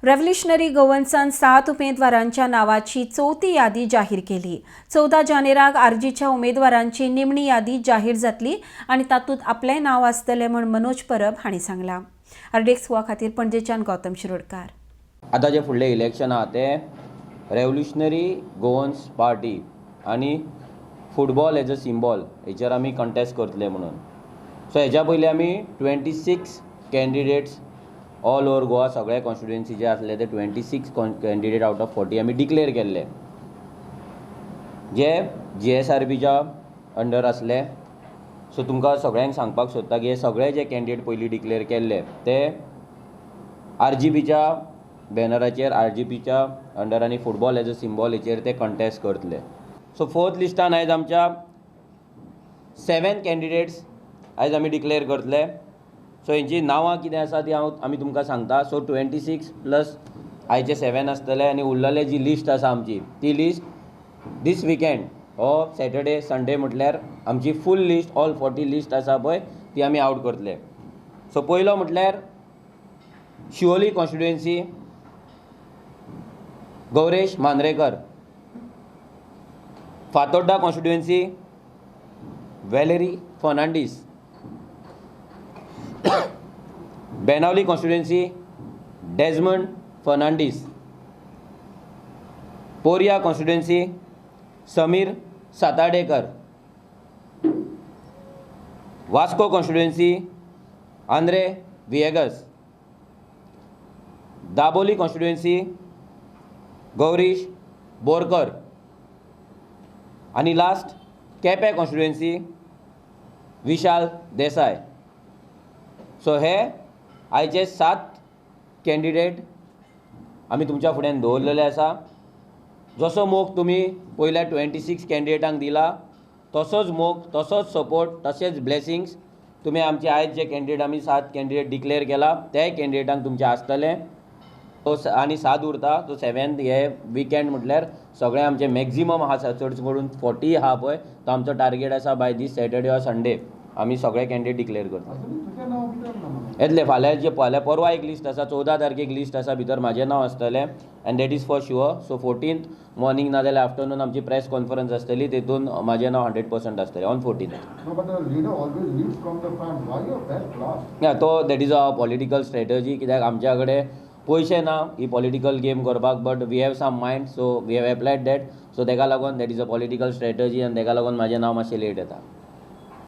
Revolutionary गोवन्सान 7 उमेदवारांच्या नावाची चवथी यादी जाहीर केली. 14 जानेराक आरजीच्या उमेदवारांची निमणी यादी जाहीर जातली आनी तातूंत आपलें नांव आसतलें म्हूण मनोज परब हांणी सांगलां. आरडीएक्स गोवा खातीर पणजेच्यान गौतम शिरोडकार. आतां जे फुडलें इलेक्शन आहा तें रेव्होल्युशनरी गोवन्स पार्टी आनी फुटबॉल एज अ सिम्बॉल हेचेर आमी कंटेस्ट करतले म्हणून. सो हेज्या पयलीं आमी 26 कॅन्डिडेट्स ऑल ओवर गोवा सगळे कॉन्स्टिट्युएन्सी जे आसले ते 26 कॅन्डिडेट आवट ऑफ 40 आमी डिक्लेअर केल्ले, जे GSRPच्या अंडर आसले. सो तुमकां सगळ्यांक सांगपाक सोदता की हे सगळे जे कॅन्डिडेट पयलीं डिक्लेअर केल्ले ते RGPच्या बॅनराचेर, RGPच्या अंडर आनी फुटबॉल एज अ सिम्बॉल हेचेर ते कंटेस्ट करतले. सो फोर्थ लिस्टान आयज आमच्या 7 कॅन्डिडेट्स आयज आमी डिक्लेअर करतले. सो हेंची नांवां कितें आसा ती हांव आमी तुमकां सांगता. सो 26 प्लस आयचे 7 आसतले आनी उरलेले जी लिस्ट आसा आमची ती लिस्ट दीस विकेंड हो सॅटर्डे संडे म्हटल्यार आमची फूल लिस्ट ऑल 40 लिस्ट आसा पळय ती आमी आवट करतले. सो पयलो म्हटल्यार Siolim constituency Gauresh Mandrekar, Fatorda constituency Valerie Fernandes, Benaulim constituency Desmond Fernandes, Poria constituency Sameer Satardekar, Vasco constituency Andre Viegas, Dabolim constituency Gaurish Borkar आनी लास्ट केपें कॉन्स्टिट्युएन्सी विशाल Desai. So हे आयचे 7 कॅन्डिडेट आमी तुमच्या फुड्यान दवरलेले आसा. जसो मोग तुमी पयल्या 26 कॅन्डिडेटांक दिला तसोच मोग, तसोच सपोर्ट, तशेंच ब्लेसिंग्स तुमी आमचे आयज जे कॅन्डिडेट आमी 7 कॅन्डिडेट डिक्लेअर केला ते कॅन्डिडेटांक तुमचे आसतले. तो आनी 7 उरता. तो 7 हे विकेंड म्हटल्यार सगळे आमचे मॅक्झिमम आसा, चड करून 40 आहा पळय तो आमचो टार्गेट आसा. बाय दीस सॅटर्डे ऑर संडे आमी सगळे कॅन्डिडेट डिक्लेअर करता. येतले फाल्यां, जे फाल्यां परवा एक लिस्ट आसा, 14 तारखेक लिस्ट आसा, भितर म्हाजें नांव आसतलें and that is for sure. So 14th morning ना जाल्यार आफ्टरनून आमची प्रेस कॉन्फरन्स आसतली, तेतून म्हाजें नांव 100% आसतलें ऑन 14th. तो that is a political strategy, कित्याक आमच्या कडेन पयशे ना ही पॉलिटिकल गेम करपाक, but we have some mind, so we have applied that. So तेका लागून that is a political strategy आनी तेका लागून म्हाजें नांव मातशें लेट येता.